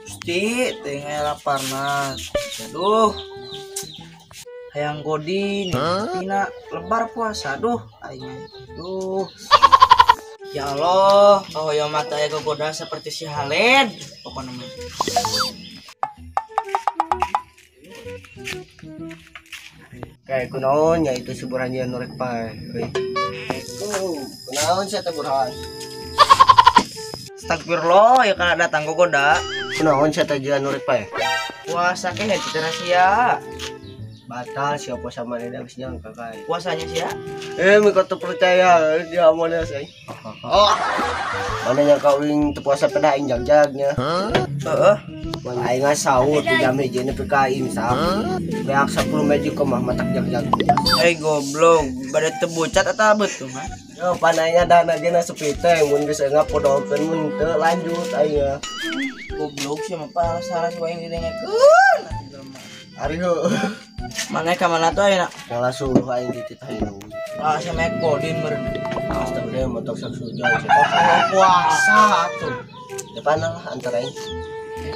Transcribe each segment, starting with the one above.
Gusti, teh laparna. Aduh. Hayang godin, tina lebar puasa duh aing. Duh. Ya Allah, kahoyong mata aya gogoda seperti si Haled pokona mah. Kayak kunaon nya itu si Burhan nya nu rek pae. Oh, kunaon sia teh Burhan? Astagfirullah, ya kana datang gogoda. Kunaon sia teh jeung nu rek pae? Puasa ke heuh sia. Batal sia puasa maneh geus nyangka kae. Puasanya sia? Mika teu percaya dia amonnya sia. Oh. Mana nyangka uing teu puasa pedah aing jagjagnya. Heeh. Aing sahur di jam hiji nepi ka imsak. Beak 10 meji mah matak jagjag. Goblok, bade teu bucat atawa beuteung mah? Yo pananya dana ge na sepi teh mun geus eungap podolkeun mun teu lanjut aing. Goblok sia mah salah si aing didengekeun. Ari heuh. Mana ka mana tuh ayeuna? Ngalah suluh aing dititah indung. Ah sia mek godin meureun. Astagfirullah motok sak sujon. Puasa atuh. Depan lah antara aing.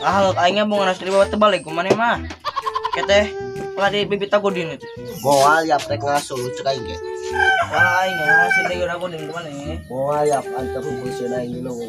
Ah aing mah bunga nasi bawa terbalik kumaha mah. Keteh ulah di bibit godin itu. Moal yap rek ngasuh cek aing ge. Wah aing ngasin deui godin kumaha? Moal yap antar hukum sieun aing dulu.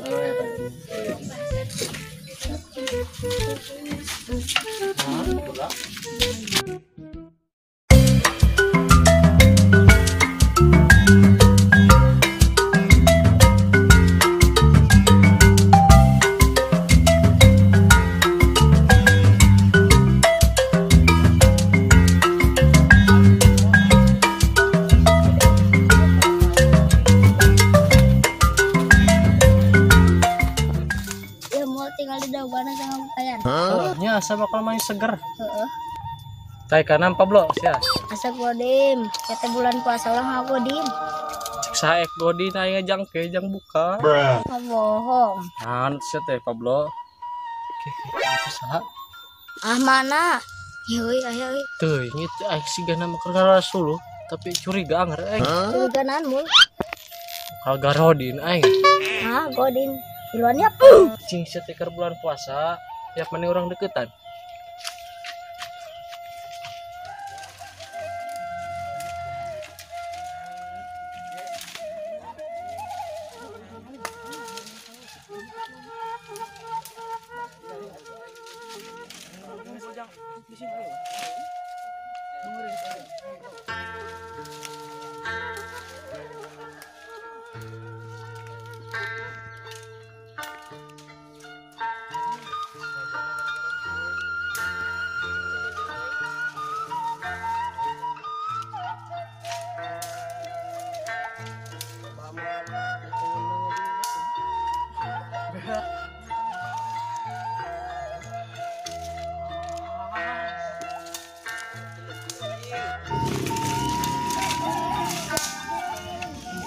Nya asa bakal main seger. Heeh. Tai kanan Pablo sia. Asa godim, kata bulan puasa ulah ngagodim. Cek saek godin aing jang ke jang buka. Bohong. Nah, sia teh Pablo. Oke, saha? Ah mana? Yeuy aya euy. Teuing itu aing sigana mah keur ngarasuluh, tapi curiga anger aing. Curiga naon mul? Kal garodin aing. Ah, godin. Iluan yap. Cing sia teh keur bulan puasa. Tiap mana orang deketan.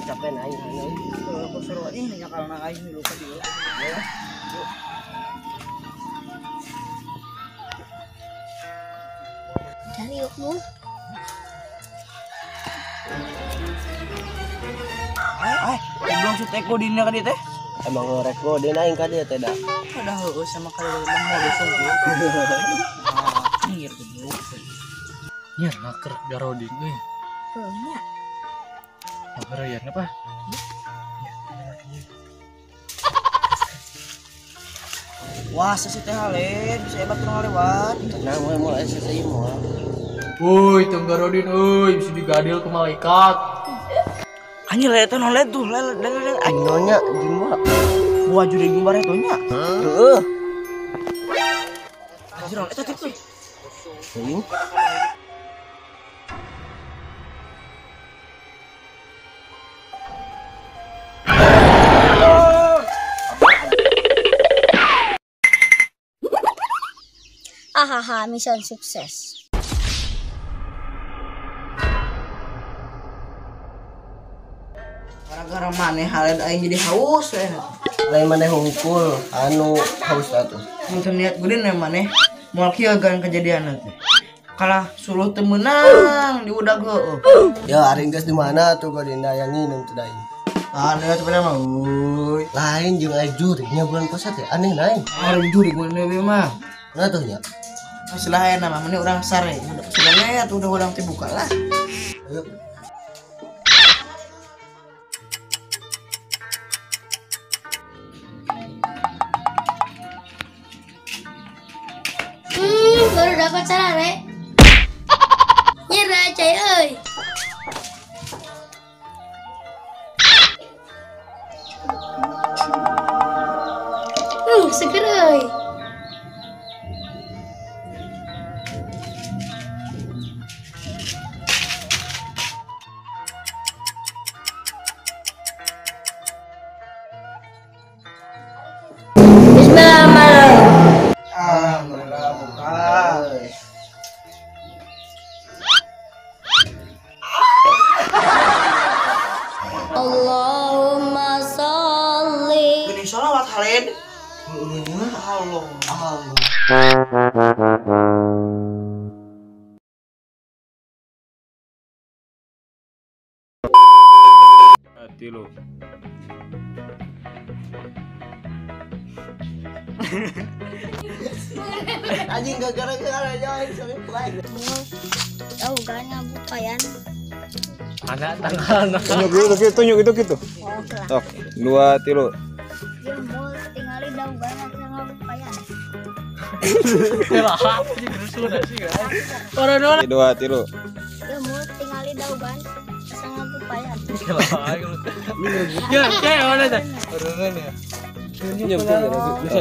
Capek aing aing. Kok seru aing nya karena aing lupa dia. Cari yuk mu. Ay, belum si teh godinnya ka dieu teh. Emang ngorek godin aing ka dieu teh da. Ada heueuh sama kali mau sungguh. Ah, anjir goblok. Nya ngaker garodin euy. Heuh nya. Kabar apa? Wah, si teh Haled bisa hebat turun lewat. Nah, mulai selesai moal. Woi, teu garodin euy, bisa digadil ke malaikat. Anjir, eta non led tuh, led led. Nyonya jeung mah. Buah juri gimbar eta nya. Heeh. Anjir, eta teh. Teuing. Ahaha, mission sukses. Gara-gara maneh Haled aing jadi haus we. Lain maneh hungkul anu haus atuh. Mun teu niat geuning we maneh moal kieu gan kejadian teh. Kalah suluh teu meunang diudag heueuh. Ya ari geus di mana tuh godin daya nginum teh daing. Aneh sebenarnya mah euy. Lain jeung aya jurignya bulan puasa teh aneh lain. Orang jurig mun deui mah. Nah tuh nya. Masalah aya nama meni urang sare. Sebenarnya tuh udah urang teh buka lah. Ayo. Baru dapat sarare. Nyerah cai euy. Seger euy. Bismillahirrahmanirrahim. Alhamdulillah buka. Allahumma sholli. Ini sholawat Halid. Allah. Allah. Hati lu. Anjing gara-gara aja aing sampe play. Tahu kan ngabuka ya. Ada tanggal. Tunjuk dulu tunjuk itu gitu. Tok, 2 3. Tinggalin daun banget sama ya. Orang 2 3. Ya mau tinggalin daun banget sama ya. Ya, kayak mana teh? Orang ya. Bisa.